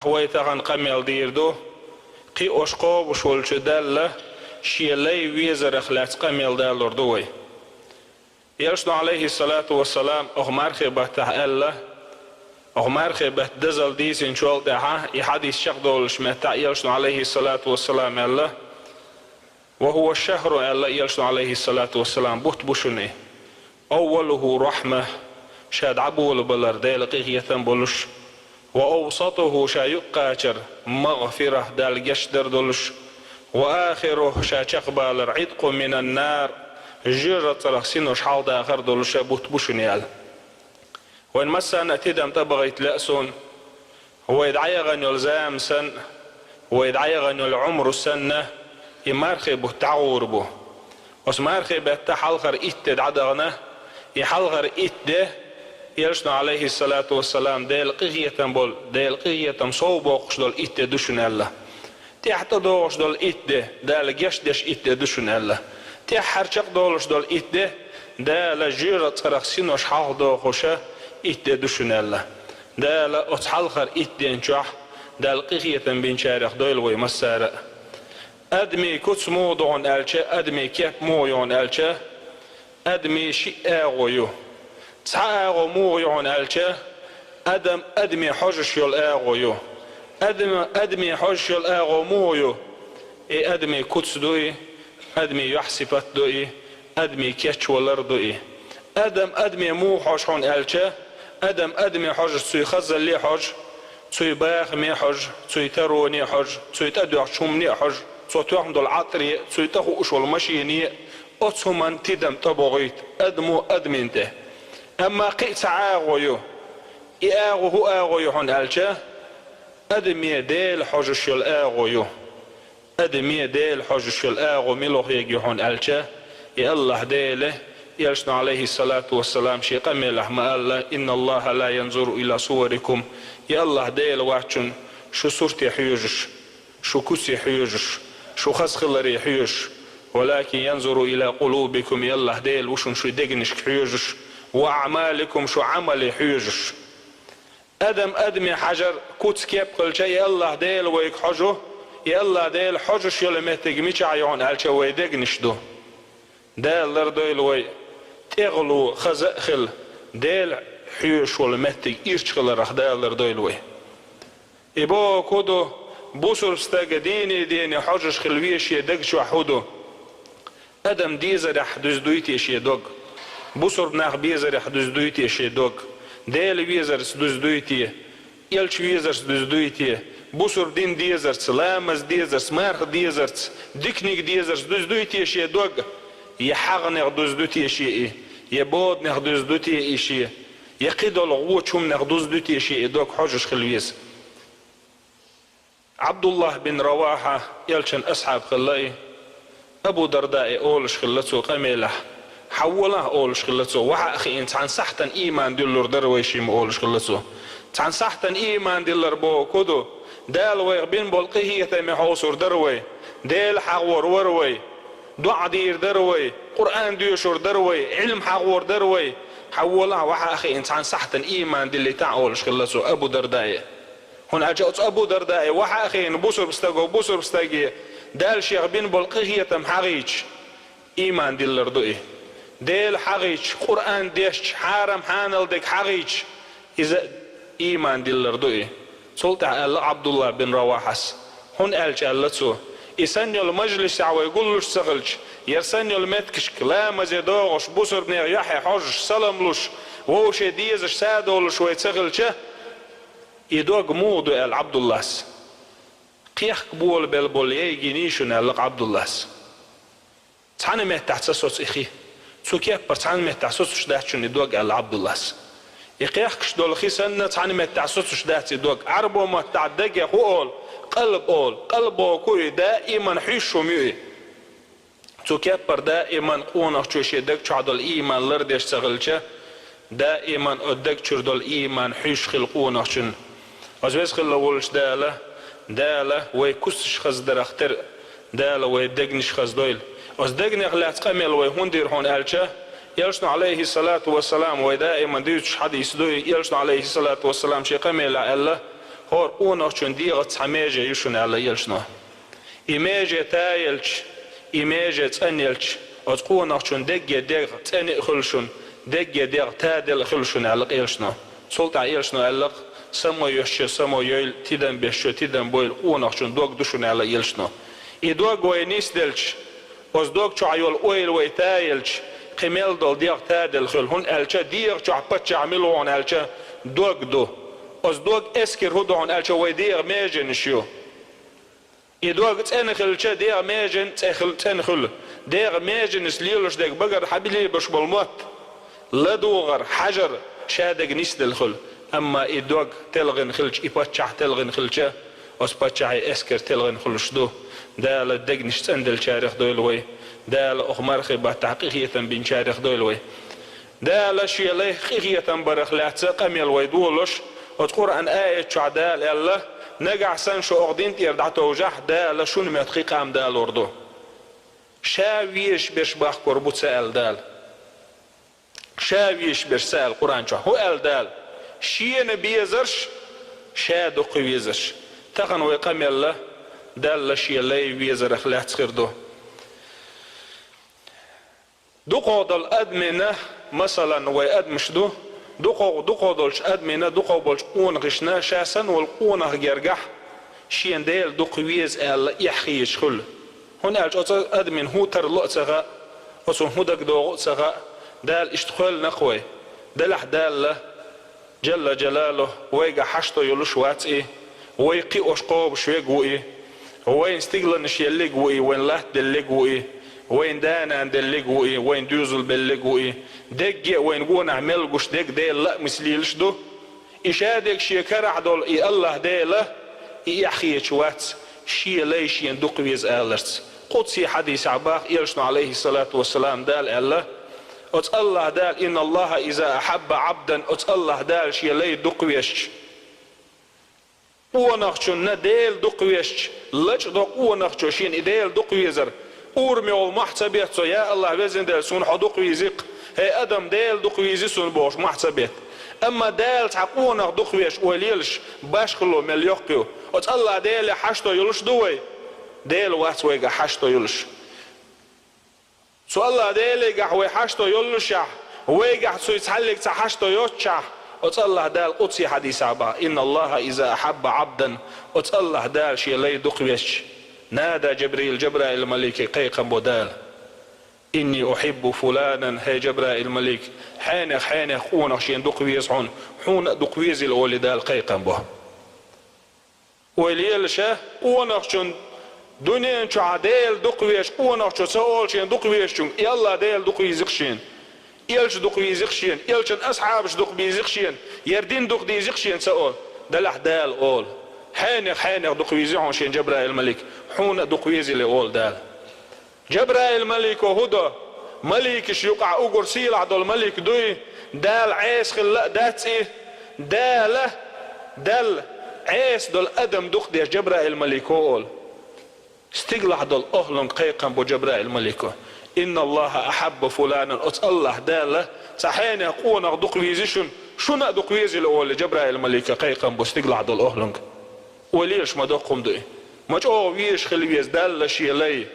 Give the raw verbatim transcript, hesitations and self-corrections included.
Вай тахан къамел дийр ду, кхин ош кхобуш волчу Далла шен лай везарах лаьцна къамел далур ду вай. Элчано, алейхиссалату вассалам, оха мархе баттахь аьлла, оха мархе батта дазал дийцинчул тӀаьхьа, и хьадис чекхдолуш меттахь Элчано, алейхиссалату вассалам, аьлла: «Ва хӀува шахру», аьлла Элчано, алейхиссалату вассалам, бутт бу шуна и. «Аввалуху рахьма», ша дӀаболабалар Делан къинхетам болуш, «ва авсатуху», ша юккъачар, «магъфира», Далла гечдар долуш, «ва ахируху», ша чекхбалар, «Ӏиткъу минан нар», жоьжахатин цӀарах синош хьалхадахар долуш а бутт бу шуна аьлла. Вайн массарна а тидам тӀебахийта лаьа суна. Вай дӀаяхана йолу зама санна, вай дӀаяхана йолу Ӏумру санна, и мархе бутт дӀагӀур бу. Оцу мархе бетта хьалхара итт де дӀадахана, и хьалхара итт де, Элчано, алейхиссалату вассалам, Делан къинхетам болу, Делан къинхетам сов боккхуш долу итт де ду шуна аьлла. ТӀаьхьа тӀедогӀуш долу итт де, Дала гечдеш итт де ду шуна аьлла. ТӀаьххьара чекхдолуш долу итт де, Дала жоьжахатин цӀарах синош хьалхадохуш а итт де ду шуна аьлла. Дала оцу хьалхара итт ден чохь Далла къинхетам бинчарех дойла вай массара а. Адамийн куц муха ду хьуна аьлча, адамийн кеп муха ю хьуна аьлча, адамийн шиъ агӀо ю. Цхьа агӀо муха ю хьуна аьлча, адам адаме хьожуш йолу агӀо ю. Адам адаме хьожуш йолу агӀо муха ю? И адамийн куц ду и, адамийн юьхь-сипат ду и, адамийн кечвалар ду и. Адам адаме муха хьожу хьуна аьлча, адам адаме хьожуш, цуьнан хазалле а хьожу, цуьнан бахаме а хьожу, цуьнан тароне а хьожу, цуьнан тӀедоьгӀучу хӀумане а хьожу, цо тоьхна долу Ӏатаре, цуьнан тӀехууш волу машене, оцу хӀуманна тидам тӀебохуьйту адамо адамна тӀе. Амма кхин а цхьа агӀо ю. И агӀо хӀун агӀо ю хьуна аьлча, адаме Дела хьожуш йолу агӀо ю. Адаме Дела хьожуш йолу агӀо мила хьега ю хьуна аьлча, и АллахӀ Дела, Элчано, алейхиссалату вассалам, шен къамелехь ма-аллара: «Инна Аллаха ла янзуру ила суварикум», и АллахӀ Дела вац шун шу сурте хьоьжуш, шу куце хьоьжуш, шу хазахиларе хьоьжуш, «валакин янзуру ила къулубикум», и АллахӀ Дела ву шун шун дегнашка хьоьжуш, «ва аъмаликум», шун Ӏамале хьоьжуш. Адам адаме хьажар, куц, кеп хилча, и АллахӀ Дела вайга хьожу, и АллахӀ Дела хьожуш йолу меттиг мичахь ю хьуна аьлча, вай дегнаш ду. Дала лардойла вай, тӀехула хаза а хила, Дела хьоьжуш волу меттиг ирча хиларх Дала лардойла вай. И бохург хӀун ду, бусурба стага дийне-дийне хьожуш хила веза шен даг чохь хӀун ду? Адам дезарехь дуьзна дуй те шен дог? Бусурба нах безарехь дуьзна дуй те шен дог? Дела везарца дуьзна дуй те? Элча везарца дуьзна дуй те? Бусурба дин дезарца, ламаз дезарца, марха дезарца, диканиг дезарца дуьзна дуй те шен дог? Я хьагӀнех дуьзна ду те шен и? Я боданех дуьзна ду те и шен? Я кхидолу вочу хӀуманех дуьзна ду те шен и дог хьожуш хила веза? Ӏабдуллахь бин Равахьа, Элчан асхьаб хилла и, Абу Дардаъе олуш хилла цо къамелехь: «Хьаволахь», олуш хилла цо, «вахьа а хиъна, цхьана сахьтана ийман диллур дара вай шима», олуш хилла цо. Цхьана сахьтана ийман диллар бохург хӀун ду? Дала вайх бина болу къинхетаме хьовсур дара вай, Дела хьахор вара вай, доӀа дийр дара вай, Къуръан доьшур дара вай, Ӏилма хьахор дара вай. «Хьаволахь, вахьа а хиъна, цхьана сахьтана ийман диллийтахь», олуш хилла цо Абу Дардаъе. ХӀунда аьлча оцу Абу Дардаъе вахьа а хиъна, бусурба стаго бусурба стаге Дала шех бина болу къинхетам хьахийча, ийман диллар ду и. Дела хьахийча, Къуръан дешча, хьарам-хьанал дерг хьахийча, иза ийман диллар ду и. Цул тӀаьхьа аьлла Ӏабдуллахь бин Равахьас: «ХӀунда аьлча, — аьлла цо, — и санна йолу мажлисехь вай гуллуш ца хилча, яра санна йолу меттигашка ламазе догӀуш, бусурба нехан юьхье хьожуш, салам луш, вовше дезаш, садолуш вай ца хилча, и дог муха ду?» — аьлла Ӏабдуллас. «Кхехка болабелла болу яйгиний шуна», — аьлла Ӏабдуллас. «Цхьана меттехь ца соцу и хи. Цу кеппара цхьана меттехь соцуш дац шуна и дог», — аьлла Ӏабдуллас. «И кхехкаш долу хи санна, цхьана меттехь соцуш дац и дог. Ӏарбо маттахь даге хӀу олу? Къалб олу. Къалбо ку и, даиман хьуьйсуш хӀума ю и. Цу кеппара даиман къонахчо шен даг чохь долу ийман лардеш ца хилча, даиман оцу даг чуьра долу ийман хьуьйсуш хила къонахчун». Оцу веза хилла волчу Дала, Дала вай кусташ хаздарах тера, Дала вай дегнаш хаздойла. Оцу дегнех лаьцна къамел вай хӀунда дира хьуна аьлча, Элчано, алейхиссалату вассалам, вай даиман дуьйцуш хьадис ду и, Элчано, алейхиссалату вассалам, шен къамелехь аьлла: ХӀора къонахчун дегӀаца цхьа меже ю шуна аьлла элчано. И меже таелча, и меже цӀанъелча, оцу къонахчун дегге дегӀ цӀена а хуьлу шуна, дегге дегӀ таделла а хуьлу шуна аьлла элчано. Цул тӀаьхьа элчано аьлла-кх: «Само йоьшучо само йойла, тидам бешчо тидам бойла, къонахчун дог ду шуна», аьлла элчано. И дог вай нисделча, оцу дог чохь йолу ойла вай таелча, кхин мел долу дегӀ таделла хуьлу, хӀунда аьлча дегӀа чохь паччахь мила ву хьуна аьлча, дог ду. Оцу дог эскар хӀун ду хьуна аьлча, вай дегӀан меженаш ю. И дог цӀена хилча, дегӀан межен цӀе хил-, цӀена хуьлу. ДегӀан меженашца лелош дерг багара хьан билебаш болу мотт ладугӀар, хьажар, ша дерг нисделла хуьлу. Амма и дог телхина хилча, и паччахь телхина хилча, оцу паччахьан эскар телхина хуьлуш ду. Дала дегнаш цӀанделлачарех дойла вай. Дала оха мархи баттахь къинхетам бинчарех дойла вай. Дала Шен лайх къинхетам барах лаьцна къамел вай долуш, оцу Къуръан аят чохь Дала аьлла: «Нагахь санна шу оха дин тӀера дӀатовжахь, Дала шуна метта кхин къам далор ду». Ша везаш берш бахкор бу ца аьлла Дала. Ша везаш берш ца аьлла Къуръан чохь. ХӀун аьлла Дала? Шена безарш, ша дукха везарш. Тахана вай къамел Далла Шен лай везарах лаьцна хир ду. Дукхах долу адамна, масалан, вай адамаш ду, дукхах, дукхах долчу адамна, дукхах болчу къонахашна ша санна волу къонах гергахь, шена Дела дукха веза аьлла, эхь хеташ хуьлу. ХӀунда аьлча оцу адамна хӀун тарло а ца хаьа, оцунна хӀун дагадогӀу а ца хаьа, Дала иштта кхоьллина-кх вай. Делахь Дала Джалла Джалалуху вайгахь хьашто йолуш вац и, вай кхиош кхобуш верг ву и, вайна стигланаш еллиг ву и, вайна латта деллиг ву и, вайна да-нана деллиг ву и, вайна доьзал беллиг ву и, дерриге а вайна гонахь мел гуш дерг Делан лаамца лелаш ду. И ша дерг шен карахь долу и АллахӀ Дела, и эхь хеташ вац, шен лай шена дукха веза аларца. Къудси хьадисехь боху элчано, Ӏалайхиссалату вассалам, Дала аьлла, оцу АллахӀ Дала: «Инна Аллаха иза ахьабба Ӏабдан», оцу АллахӀ Дала шен лай дукха везча, къонахчунна Дела дукха везча, лачкъадо къонахчо шена и Дела дукха везар, урамехула мохь ца бетта цо: «Я АллахӀ, Везан Дела, суна хьо дукха вези-кх, хӀей адам, Дела дукха вези суна», бохуш, мохь ца бетта. Амма Дала цхьа къонах дукха везча, ойла елаш, башхало мел йоккха ю. Оцу АллахӀ Деле хьашто йолуш ду вай? Дела вац вайгахь хьашто йолуш. Цу АллахӀ Делегахь вай хьашто йоллушехь, вайгахь цуьнца цхьаллиг цхьа хьашто йоццушехь, оцу АллахӀ Дала къудси хьадисехь боху: «Инна Аллаха иза ахьабба Ӏабдан», оцу АллахӀ Дала шен лай дукха везча, нада Джабраил, Джабраил малике кхайкхам бо Дала: «Инни ухьиббу фуланан», хӀей Джабраил малик, хьенех, хьенех къонах шена дукха веза хьуна, хьуна а дукха везийла олий Дала кхайкхам бо. Ойла елаша, къонахчун дуьнен чохь Дела дукха везаш къонахчо ца олу шена дукха везачуьнга: «И АллахӀ Дела дукха вези-кх шена, элча дукха вези-кх шена, элчан асхьабаш дукха бези-кх шена, яра дин дукха дези-кх шена», ца олу. Делахь Дала олу: «Хьенех, хьенех дукха вези хьуна шена Джабраил малик, хьуна а дукха везийла», олу Дала. Джабраил малико хӀун до? Маликаш юкъахь уггар сийлахь долу малик дуй, Дала Ӏеса хилла а дац и, Дала, Далла Ӏеса долу адам дукха деш Джабраил малико олу. Стигалахь долу охӀлунга кхайкхам бо Джабраил малико: «Инна Аллаха ахьабба фуланан», оцу АллахӀ Дала цхьа хьенех къонах дукха вези шуна, шуна а дукха везийла олий Джабраил малико кхайкхам бо стигалахь долу охӀлунга. Ойла елаш, ма доккха хӀума ду и. Ма чӀогӀа везаш хила веза Далла шен лай.